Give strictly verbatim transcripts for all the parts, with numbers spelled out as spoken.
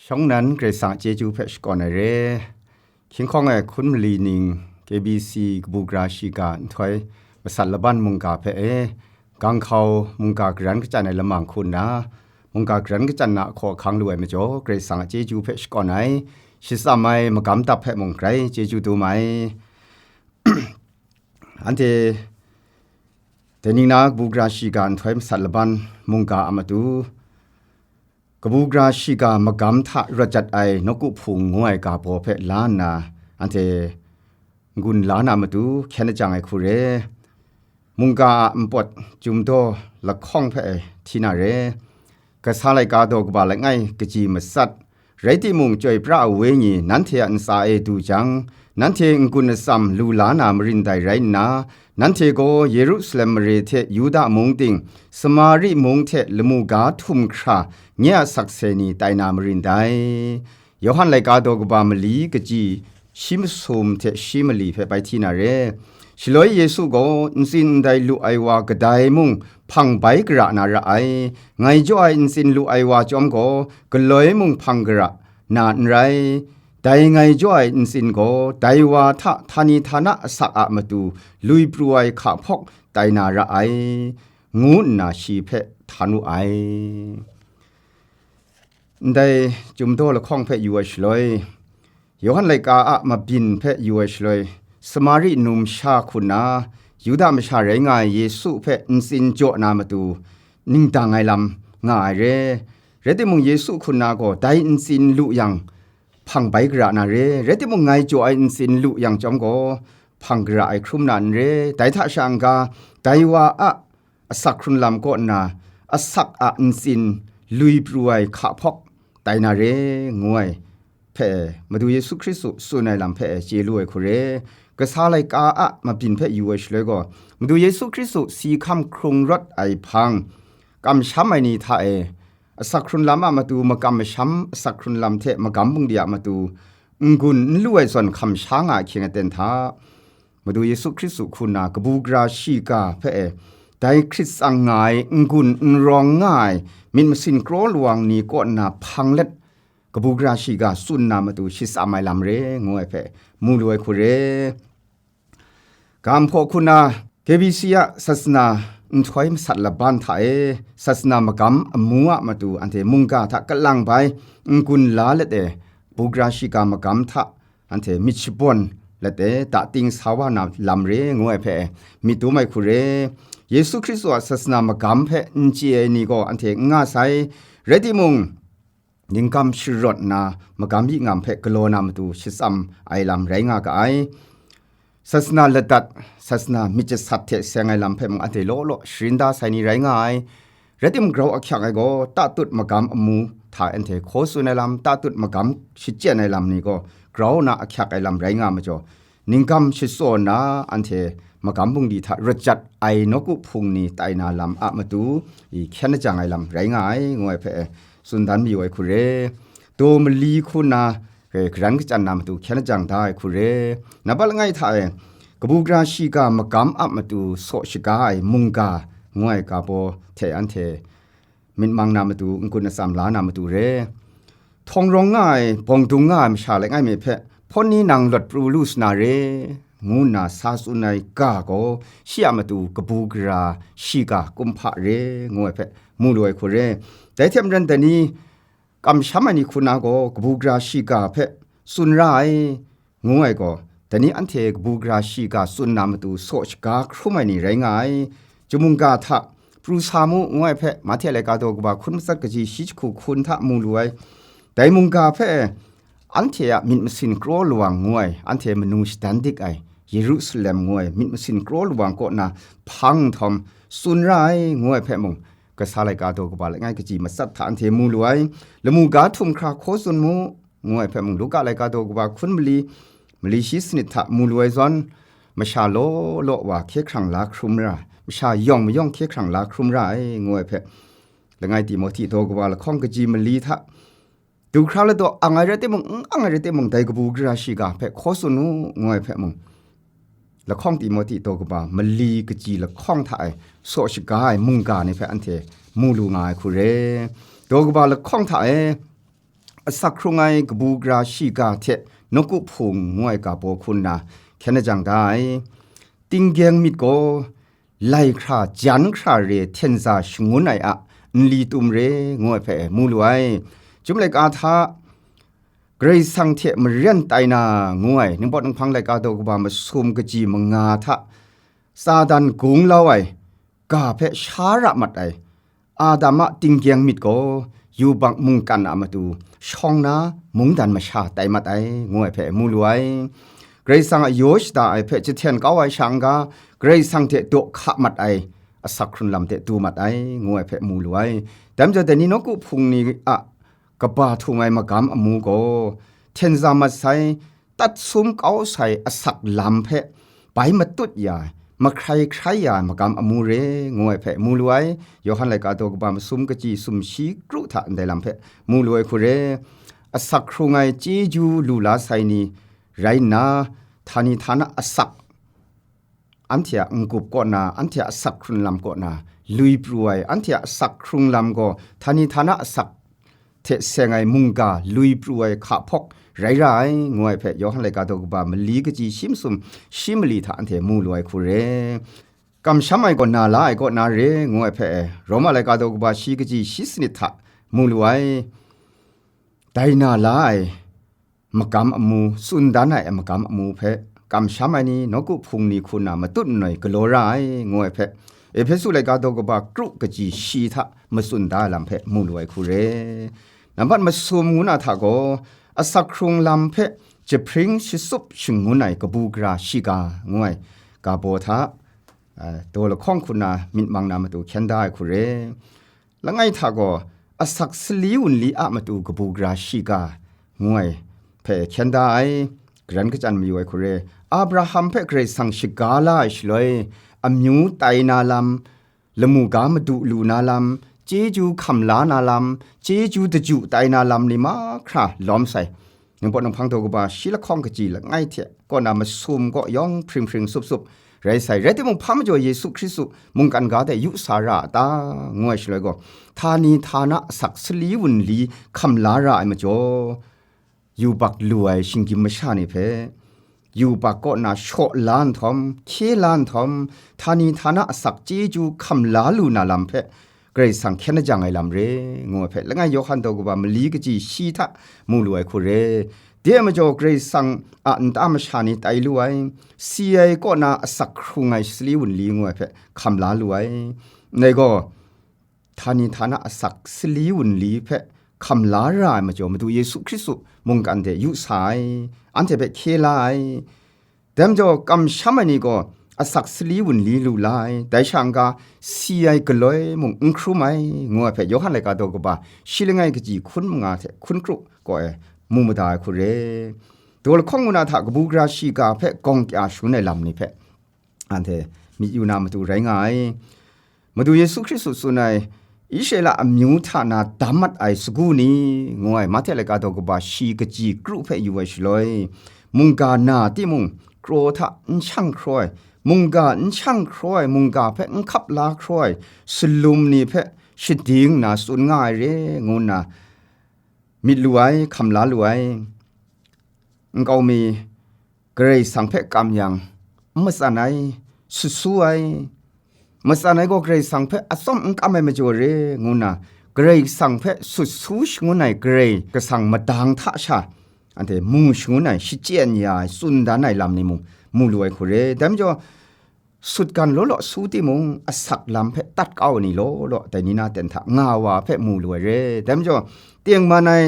Shawng nnan Karai Kasang a chyeju hpe shakawn ai re. Hkying hkawng ai hkun mali ning, K B C kabu gara shiga nhtoi masat laban mungga hpe e, gang hkau mungga garan kachyan ai lamang hku nna, mungga garan kachyan na ahkaw ahkang lu ai majaw, Karai Kasang a chyeju hpe shakawn ai, shatsam ai magam dap hpe mung grai chyeju dum ai. Anhte dai ning na kabu gara shiga nhtoi masat laban mungga a matu, kabu gara shiga magam hta rawt jat ai nawku hpung ngu ai ga baw hpe la nna, anhte n-gun la na matu hkyen ajang ai hku re. Mungga a npawt Chyumdaw lahkawng hpe hti na re. Kasa laika daw kaba langai kaji matsat, rai timung, Chyoi pra ai Wenyi nanhte a ntsa e du jang, nanhte n-gun atsam lu la na marin dai rai nna, nanhte gaw Yerusalem mare hte Yuda mung ting, Samari mung hte lamu ga htum hkra nye a sakse ni tai na marin dai. Yawhan laika daw kaba mali kaji shi masum hte shi mali hpe bai hti na re. Shaloi Yesu gaw ntsin ndai lu ai wa kadai mung hpang bai gara na ra ai, ngai jaw ai ntsin lu ai wa chyawm gaw galoi mung hpang gara na n rai, dai ngai jaw ai ntsin gaw dai wa hta htani htana asak a matu lui pru ai hka hpawk tai na ra ai, ngu nna shi hpe htan wu ai. Ndai Chyumdaw lahkawng hpe yu ai shaloi, Yawhan laika a mabyin hpe yu ai shaloi, Samari numsha hku nna Yuda masha rai nga ai Yesu hpe ntsin jaw na matu ningdang ai lam nga ai re. Rai timung, Yesu hku nna gaw dai ntsin lu yang hpang bai gara na re. Rai timung, ngai jaw ai ntsin lu yang chyawm gaw hpang gara ai hkrum na n re. Dai hta sha n-ga, dai wa a asak hkrun lam kaw nna, asak a ntsin lui pru ai hka hpawk tai na re, ngu ai hpe, Madu Yesu Hkristu tsun ai lam hpe chye lu ai hku re. Kasa laika a mabyin hpe yu ai shaloi gaw, Madu Yesu Hkristu si hkam hkrung rawt ai hpang, kamsham ai ni hta e, asak hkrun lam a matu makam masham, asak hkrun lam hte magam bungli a matu n-gun n lu ai zawn hkam sha nga ahkying aten hta, Madu Yesu Hkristu hku nna kabu gara shiga hpe e, dai hkrit tsang nga ai, n-gun n rawng nga ai, myit masin kraw lawang ni kaw nna hpang let, kabu gara shiga tsun na matu shatsam ai lam re, ngu ai hpe mu lu ai hku re. Ga nhpaw hku na, K B C a sasana nhtoi masat laban hta e, sasana magam amu a matu anhte mungga hta kalang bai n-gun la let e, kabu gara shiga magam hta anhte myit shabawn let e, dating sa wa na lam re, ngu ai hpe myit dum ai hku re. Yesu Hkristu a sasana magam hpe n chye ai ni gaw anhte n nga sai, rai timung, ninggam sharawt nna magam yi ngam hpe galaw na matu shatsam ai lam rai nga ga ai. Sasana ladat, sasana myit jasat hte seng ai lam hpe mung anhte law law sharin da sai ni rai nga ai. Rai timung, grau ahkyak ai gaw tatut magam amu hta anhte hkaw tsun ai lam, tatut magam shachyen ai lam ni gaw grau na ahkyak ai lam rai nga majaw, ninggam shatsaw nna anhte magam bungli hta rawt jat ai nawku hpung ni tai na lam a matu, i hkyen ajang ai lam rai nga ai, ngu ai hpe tsun dan mayu ai hku re. Daw mali hku nna, e, garan kachyan na matu hkyen ajang da ai hku re. Nampat langai hta e, kabu gara shiga magam a matu saw shaga ai mungga ngu ai ga baw hte anhte myit mang na matu, n-gun atsam la na matu re. Htawng rawng nga ai, bawng dung nga ai masha langai mi hpe, hpawn ni nang lawt pru lu sa na re, ngu nna sa tsun ai ga gaw, shi a matu kabu gara shiga kumhpa re, ngu ai hpe mu lu ai hku re. Dai hte maren dai ni, kamsham ai ni hku na gaw kabu gara shiga hpe tsun ra ai, ngu ai gaw, dai ni anhte kabu gara shiga tsun na matu saw shaga hkrum ai ni rai nga ai. Chyum mungga hta pru sa mu, ngu ai hpe, Mahte laika daw kaba hkun matsat kaji shi jahku hkun hta mu lu ai. Dai mungga hpe anhte a myit masin kraw lawang ngu ai, anhte manu shadan dik ai, Yerusalem ngu ai myit masin kraw lawang kaw na hpang nhtawm tsun ra ai, ngu ai hpe mung, Kasa laika daw kaba langai kaji matsat hta anhte mu lu ai. Lamu ga htum hkra hkaw tsun mu, ngu ai hpe mung, Luka laika daw kaba hkun mali, mali shi sanit hta mu lu ai zawn, masha law law wa hkye hkrang la hkrum ra, masha yawng mayawng hkye hkrang la hkrum ra ai, ngu ai hpe, langai Timohti daw kaba lahkawng kaji mali hta, du hkra ladaw ang ai rai timung, n ang ai rai timung, dai kabu gara shiga hpe hkaw tsun u, ngu ai hpe mung, lahkawng Timohti daw kaba mali kaji lahkawng hta e saw shaga ai mungga ni hpe anhte mu lu nga ai hku re. Daw kaba lahkawng hta e, asak hkrung ai kabu gara shiga hte nawku hpung ngu ai ga baw hku nna hkyen ajang da ai. Tinggyeng myit gaw lai hkra jan hkra re htenza shangun ai a nli tum re ngu ai hpe mu lu ai. Chyum laika hta Karai Kasang hte maren tai na ngu ai, ningpawt ninghpang laika daw kaba masum kaji manga hta Satan gunglau ai ga hpe sha ra mat ai, Adam a tinggyeng myit gaw yubak mungkan a matu shawng na mungdan masha tai mat ai, ngu ai hpe mu lu ai. Karai Kasang a yaw shada ai hpe jahten kau ai sha n-ga, Karai Kasang hte daw hka mat ai asak hkrun lam hte du mat ai, ngu ai hpe mu lu ai. Dai majaw, dai ni nawku hpung ni a kaba htung ai magam amu gaw, htenza mat sai, tat sum kau sai asak lam hpe bai matut ya ai, mahkrai hkrai ya ai magam amu re, ngu ai hpe mu lu ai. Yawhan laika daw kaba masum kaji sumshi kru hta ndai lam hpe mu lu ai hku re. Asak hkrung ai chyeju lu la sai ni rai nna, htani htana asak anhte a n-gup kaw na, anhte a asak hkrun lam kaw na lui pru ai, anhte a asak hkrung lam gaw htani htana asak hte seng ai mungga lui pru ai hka hpawk rai ra ai, ngu ai hpe Yawhan laika daw kaba mali kaji shi masum shi mali hta anhte mu lu ai hku re. Kamsham ai gaw na la ai kaw na re, ngu ai hpe Roma laika daw kaba shi kaji shi sanit hta mu lu ai. Dai na la ai magam amu, tsun dan ai magam amu hpe kamsham ai ni, nawku hpung ni hku na matut manoi galaw ra ai, ngu ai hpe Ehpesu laika daw kaba kru kaji shi hta matsun da ai lam hpe mu lu ai hku re. Nambat masum ngu na hta gaw, asak hkrung lam hpe jahpring shatsup shangun ai kabu gara shiga ngu ai ga baw hta, eh, daw lahkawng hku na myit mang na matu hkyen da ai hku re. Langai hta gaw, asak sali wunli a matu kabu gara shiga ngu ai hpe hkyen da ai, garan kachyan mayu ai hku re. Abraham hpe Karai Kasang shaga la ai shaloi, amyu tai na lam, lamu ga madu lu na lam, chyeju hkam la na lam, chyeju daju tai na lam ni mahkra lawm sai. Ningpawt ninghpang daw kaba shi lahkawng kaji langai hte kaw na masum gaw yawng hpring hpring sup sup rai sai. Rai timung, hpa majaw Yesu Hkristu mungkan ga de yu sa ra a ta? Ngu ai shaloi gaw, htani htana asak sali wunli hkam la ra ai majaw, yubak lu ai shinggyim masha ni hpe, yubak kaw na shaw la nhtawm, hkye la nhtawm, htani htana asak chyeju hkam la lu na lam hpe, Karai Kasang hkyen ajang ai lam re, ngu ai hpe, langai Yawhan daw kaba mali kaji shi hta mu lu ai hku re. De majaw Karai Kasang a nta masha ni tai lu ai, si ai kaw na asak hkrung ai sali wunli ngu ai hpe hkam la lu ai. Ndai gaw, htani htana asak sali wunli hpe hkam la ra ai majaw, Madu Yesu Hkristu mungkan de yu sa ai, anhte hpe hkye la ai. Dai majaw, kamsham ai ni gaw asak sali wunli lu la ai, dai sha n-ga si ai galoi mung n hkrum ai, ngu ai hpe Yawhan laika daw kaba shi langai kaji hkun manga hte hkun kru kaw e mu mada ai hku re. Daw lahkawng ngu na hta kabu gara shiga hpe gawng kya shangun ai lam ni hpe anhte myit yu na matu rai nga ai. Madu Yesu Hkristu tsun ai, Israela amyu hta na dam mat ai sagu ni, ngu ai Mahte laika daw kaba shi kaji kru hpe yu ai shaloi, mungga na timung, kraw hta n shang hkraw ai, mungga n shang hkraw ai, mungga hpe n hkap la hkraw ai, salum ni hpe shading nna tsun nga ai re, ngu nna myit lu ai, hkam la lu ai. Nkau mi Karai Kasang hpe kam yang, n matsan ai, sut su ai, matsan ai gaw Karai Kasang hpe atsawm n kam ai majaw re, ngu nna, Karai Kasang hpe sut su shangun ai Karai Kasang madang hta sha, anhte mu shangun ai, shachyen ya ai, tsun dan ai lam ni mung mu lu ai hku re. Dai majaw, sutgan law law su timung, asak lam hpe tat kau ai ni law law, dai ni na ten hta nga wa hpe mu lu ai re. Dai majaw, tengman ai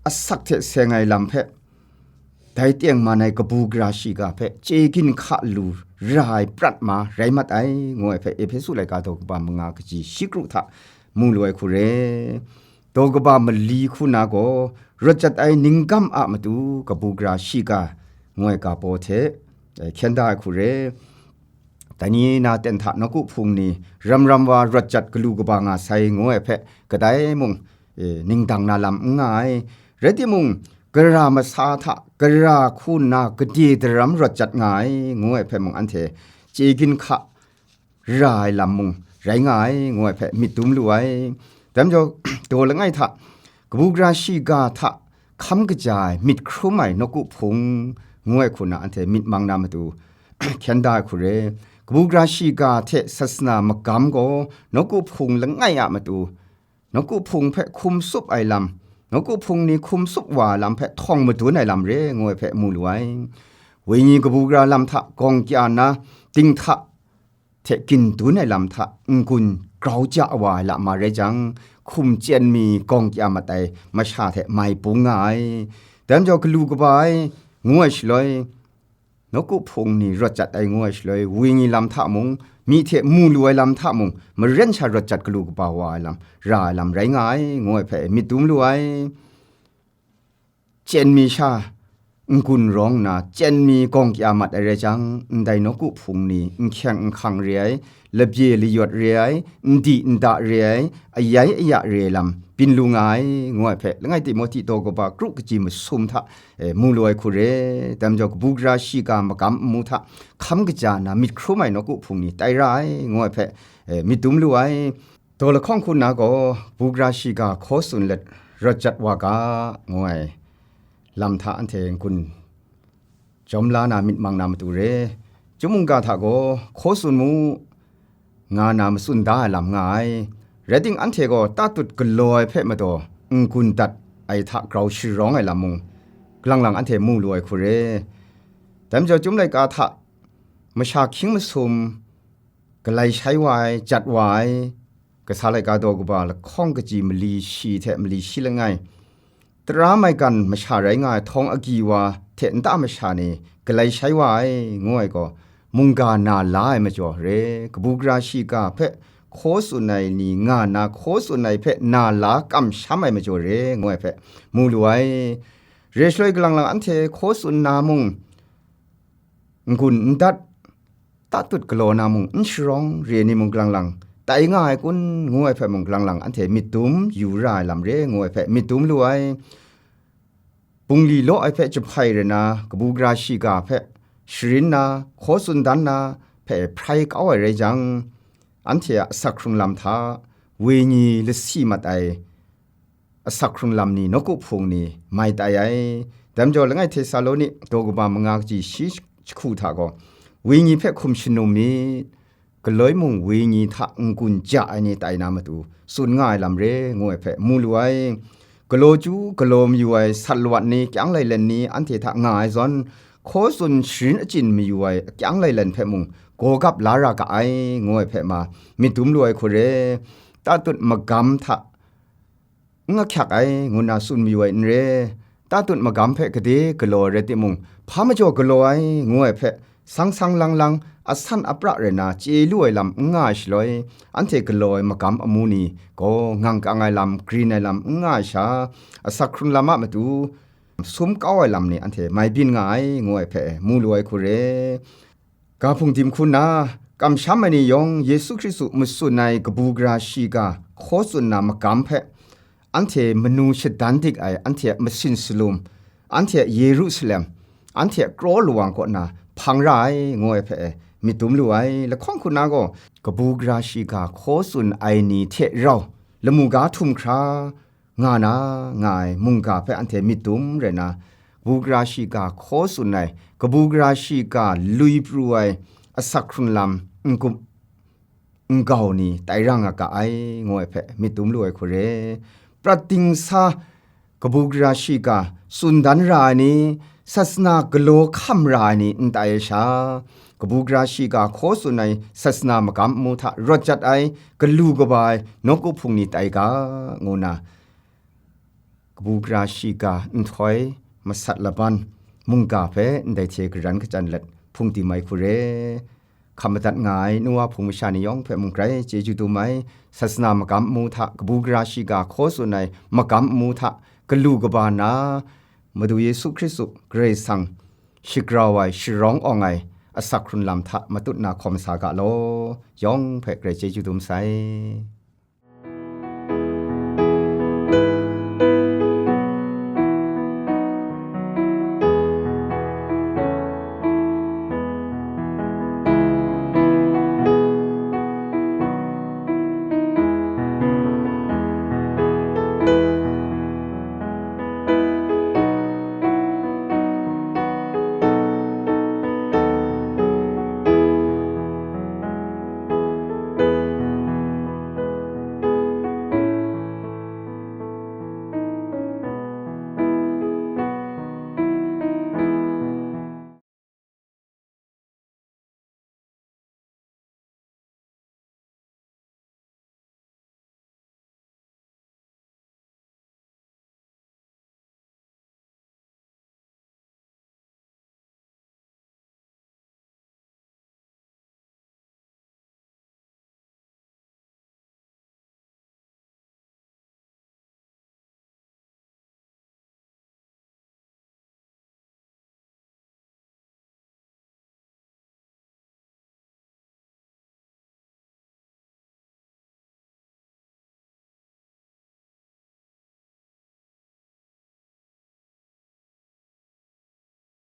asak hte seng ai lam hpe, dai tengman ai kabu gara shiga hpe chye ginhka lu ra ai prat ma rai mat ai, ngu ai hpe Ehpesu laika daw kaba manga kaji shi kru hta mu lu ai hku re. Daw kaba mali hku na gaw, rawt jat ai ninggam a matu kabu gara shiga, ngu ai ga baw hte, eh, hkyen da ai hku re. Dai ni na ten hta nawku hpung ni, ram ram wa rawt jat galu kaba nga sai, ngu ai hpe, kadai mung, eh, ningdang na lam n nga ai. Rai timung, gara masa hta gara hku nna gade daram rawt jat nga ai, ngu ai hpe mung anhte chye ginhka ra ai lam mung rai nga ai, ngu ai hpe myit dum lu ai. Dai majaw, daw langai hta Kabu gara shiga hta hkam kaja ai, myit hkrum ai nawku hpung ngu ai hku na anhte myit mang na matu hkyen da ai hku re. Kabu gara shiga hte sasana magam gaw nawku hpung langai a matu, nawku hpung hpe hkum tsup ai lam, nawku hpung ni hkum tsup wa ai lam hpe htawng madun ai lam re ngu ai hpe mu lu ai. Wenyi kabu gara lam hta gawng kya na, dinghta hte gindun ai lam hta n-gun grau ja wa ai lam ma rai jang, hkum chyen mi gawng kya mat ai masha hte mai bung nga ai. Dai majaw galu kaba ai ngu ai shaloi, nawku hpung ni rawt jat ai ngu ai shaloi, wenyi lam hta mung, myi hte mu lu ai lam hta mung, maren sha rawt jat galu kaba wa ai lam, ra ai lam rai nga ai, ngu ai hpe myit dum lu ai. Chyen mi sha n-gun rawng nna, chyen mi gawng kya mat ai rai jang, ndai nawku hpung ni n hkyeng n hkang re ai, labye layawt re ai, n di n da re ai, ayai aya re ai lam byin lu nga ai, ngu ai hpe, langai Timohti daw kaba kru kaji masum hta, e, mu lu ai hku re. Dai majaw, kabu gara shiga magam nmu hta hkam kaja na myit hkrum ai nawku hpung ni tai ra ai, ngu ai hpe, e, myit dum lu ai. Daw lahkawng hku nna gaw, kabu gara shiga hkaw tsun let rawt jat wa ga, ngu ai lam hta anhte n-gun jawm la na myit mang na matu re. Chyum mungga hta gaw, hkaw tsun mu, nga na matsun da ai lam nga ai. Rai ting, anhte gaw tatut galaw ai hpe madaw n-gun dat ai hta grau sharawng ai lam mung, galang lang anhte mu lu ai hku re. Dai majaw, Chyum laika hta masha hkying masum galai shai wa ai, jat wa ai, kasa laika daw kaba lahkawng kaji mali shi hte mali shi langai, tara maigan masha rai nga ai htawng agyi wa hte nta masha ni galai shai wa ai, ngu ai gaw, mungga na la ai majaw re, kabu gara shiga hpe hkaw tsun ai ni nga na hkaw tsun ai hpe na la kamsham ai majaw re, ngu ai hpe mu lu ai. Re shaloi galang lang anhte hkaw tsun na mung, n-gun n dat, tatut galaw na mung n sharawng, re ni mung galang lang tai nga ai kun, ngu ai hpe mung galang lang anhte myit dum yu ra ai lam re, ngu ai hpe myit dum lu ai. Bungli law ai hpe jahpai rai na, kabu gara shiga hpe sharin na, hkaw tsun dan na hpe hprai kau ai rai jang, anhte a asak hkrung lam hta wenyi lasi mat ai asak hkrung lam ni, nawku hpung ni mai tai ai. Dai majaw, langai Htesaloni daw kaba manga kaji shi jahku hta gaw, wenyi hpe hkum shanum myit, galoi mung wenyi hta n-gun ja ai ni tai na matu tsun nga ai lam re, ngu ai hpe mu lu ai. Galaw chyu, galaw mayu ai sat lawat ni, kyang lailen ni anhte hta nga ai zawn, hkaw tsun sharin achyin mayu ai akyang lailen hpe mung gaw gap la ra ga ai, ngu ai hpe ma myit dum lu ai hku re. Tatut magam hta n ahkyak ai, ngu nna tsun mayu ai n re. Tatut magam hpe gade galaw ai rai timung, hpa majaw galaw ai, ngu ai hpe, sang sang lang lang, asan apra rai na chye lu ai lam n nga ai shaloi, anhte galaw ai magam amu ni gaw ngang kang ai lam, grin ai lam n nga ai sha, asak hkrung lam a matu sum kau ai lam ni anhte mai byin nga ai, ngu ai hpe mu lu ai hku re. Ga hpung dim hku nna, kamsham ai ni yawng Yesu Hkristu matsun ai kabu gara shiga hkaw tsun na magam hpe, anhte manu shadan dik ai, anhte a masin salum, anhte a Yerusalem, anhte a kraw lawang kaw na hpang ra ai, ngu ai hpe myit dum lu ai. Lahkawng hku nna gaw, kabu gara shiga hkaw tsun ai ni hte rau lamu ga htum hkra nga na nga ai mungga hpe anhte myit dum rai na, kabu gara shiga hkaw tsun ai, kabu gara shiga lui pru ai asak hkrung lam n-gup n-gau ni tai ra nga ga ai, ngu ai hpe myit dum lu ai hku re. Prat dingsa kabu gara shiga tsun dan ra ai ni, sasana galaw hkam ra ai ni n tai ai sha, kabu gara shiga hkaw tsun ai sasana magam nmu hta rawt jat ai, galu kaba ai nawku hpung ni tai ga, ngu nna, kabu gara shiga nhtoi masat laban mungga hpe ndai hte garan kachyan let hpung dim ai hku re. Hkam madat nga ai nu wa hpung masha ni yawng hpe mung grai chyeju dum ai, sasana magam nmu hta, kabu gara shiga hkaw tsun ai magam nmu hta, galu kaba na, Madu Yesu Hkristu Karai Kasang shagrau ai, sharawng awng ai asak hkrun lam hta matut na hkawm sa ga law, yawng hpe grai chyeju dum sai.